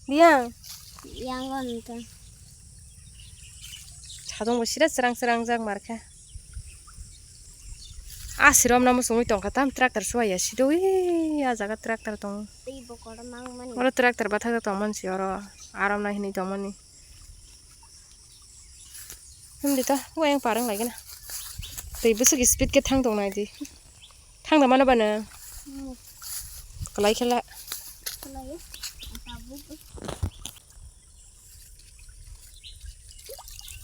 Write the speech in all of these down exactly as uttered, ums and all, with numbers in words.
Diyang. Yang on to. Sadong bo sira serang serang jak markha. Asirom namo sungwi tongkha tam tractor suwaya sido wi a jaga tractor tong. Tei bokol mang mani. Oro tractor bathajak tongmani si oro arom nai hinwi tongmani. Himdi ta, wa yang parang lagi na. Tei bwswk speed khe thang tong nai di. Thang da mano bano. Hmm. Kalai khela. Kalai.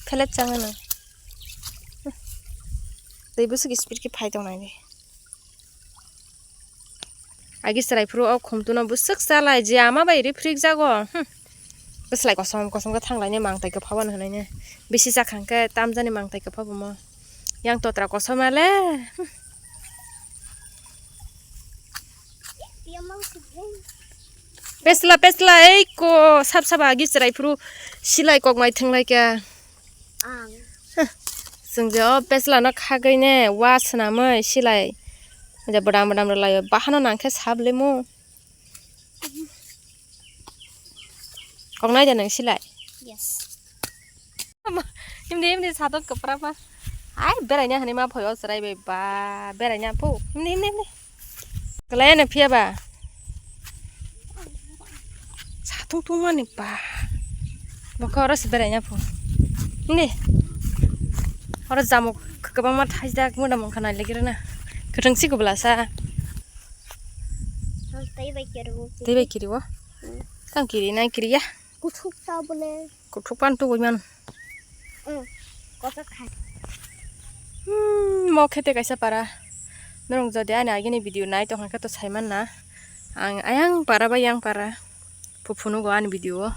Phelet chang ano. Tei bwswk speed khe phai tong nai di. Agi chwrai phuru o khumtuno bwswk chalai je ama bai ri phrik jago. Hmm. Bwslai kosom kosom khe thanglaini mang tai kwpha bono hwnwi ne. Bisi chakha hwnkhe tamjani mang tai kwpha bomo. Yang totra kosom ale. Hmm. Pesla, pesla, ei ko sap sap agi chwrai phuru silai kok mai thwnglai kha. Ang. Chwng je o pesla no khagwi ne wa swnamwi silai. Je bodam bodam rwlai o bahano nang khe sap lemu. Koknai de nang silai. Yes. Himdi himdi satok kwpra ma. Ai beraina hani ma phoyo chwrai bai ba beraina phu. Himdi himdi himdi. Kalai na phiya ba. Satung tungmani ba. Bokha oro se beraina phu. Himdi. Oro jamuk kwbangma thaijak mona mongkha nai lagi rwna. Kwthwng si kubla sa. Tei bai kiri o. Tei bai kiri o. Hmm. Tang kiri nai kiri ya. Kuthuk ta bole. Kuthuk pan tu goiman. Hmm. Kothok khai. Hmm, mo khete kaisa para. Norong jodi ani agini video nai tong khe to saiman na. Ang ayang para ba yang para. Phu phunugo ani video o.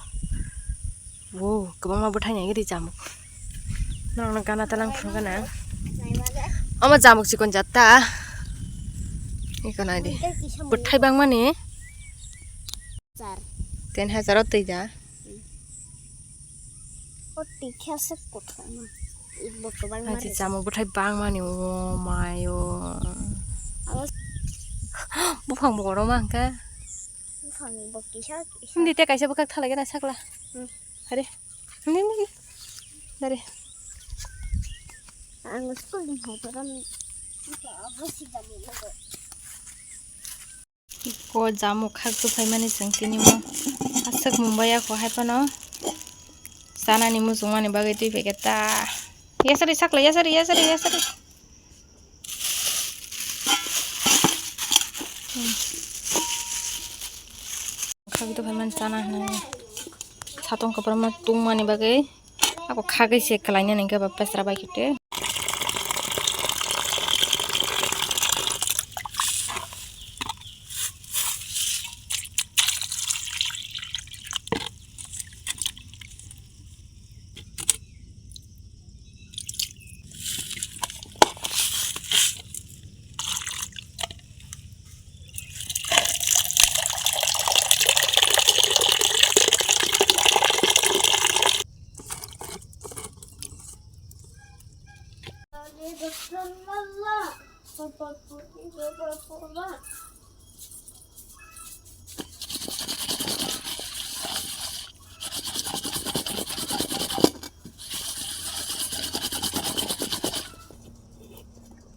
Wo, kwbangma bwthai nai ri jamuk. Norokno gana talang phunukgana. Omo jamuk chikon jatta. Iko nai di. Bwthai bangmani. Ten hajar o twi da. O twi khe se kothoma. Ibo kwbangma. Hai jamuk bwthai bangmani o mai o. Buphang bo goroma hwnkhe. Buphang bo kisa kisa. Hindi te kaisa bwkhak thalai gana sakla. Hmm. Hari. Hindi, hindi, hindi. Dari. Ang school ni hotoran. Abo si dami logo. Ko jamuk khak tu phaimani chwng tini mo. Aswk mumbai ya ko hai phano. Chanani muchungmani bagwi twi paikhe ta. Yasari sakla, yasari, yasari, yasari. Khagwi tongkha mani chana hinwi. Satung kwbangma tungmani bagwi ako khagwi se kwlainani hwnkhe ba pesra bai khe.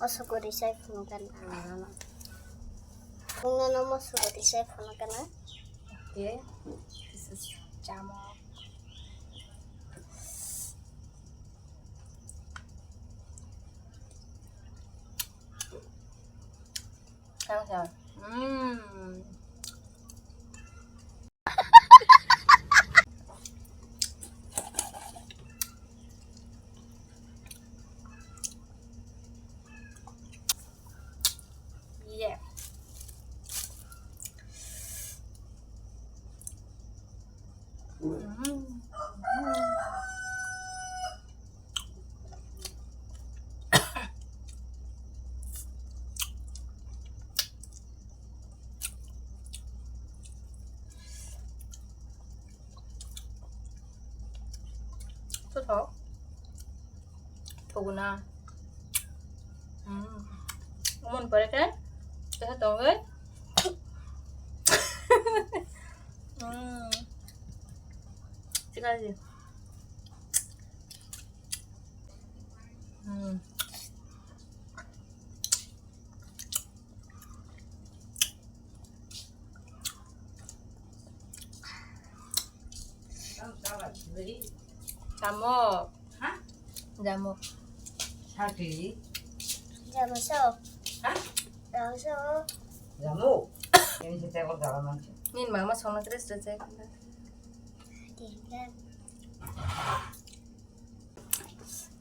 Osok guri sai phunukgana. Phunukgana osok guri sai phunukgana. Okay. This is jamuk. Thank you. Mm. Yeah. Mm. Totho. Thoguna. Mm. Umon pore khe. Totho tongoi. Mm. Hmm. Jamuk. Ha? Jamuk. Sati. Jamuk so. Ha? Jamuk so. Jamuk. Ini kita kok dalam aja. Nin mama songna terus terus.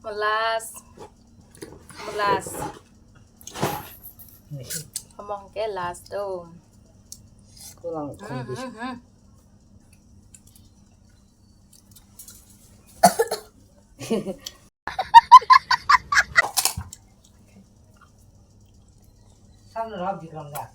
Last. Last. Omo hwnkhe last o. Kulang. Hmm, hmm, hmm. Samno rok Bikram da.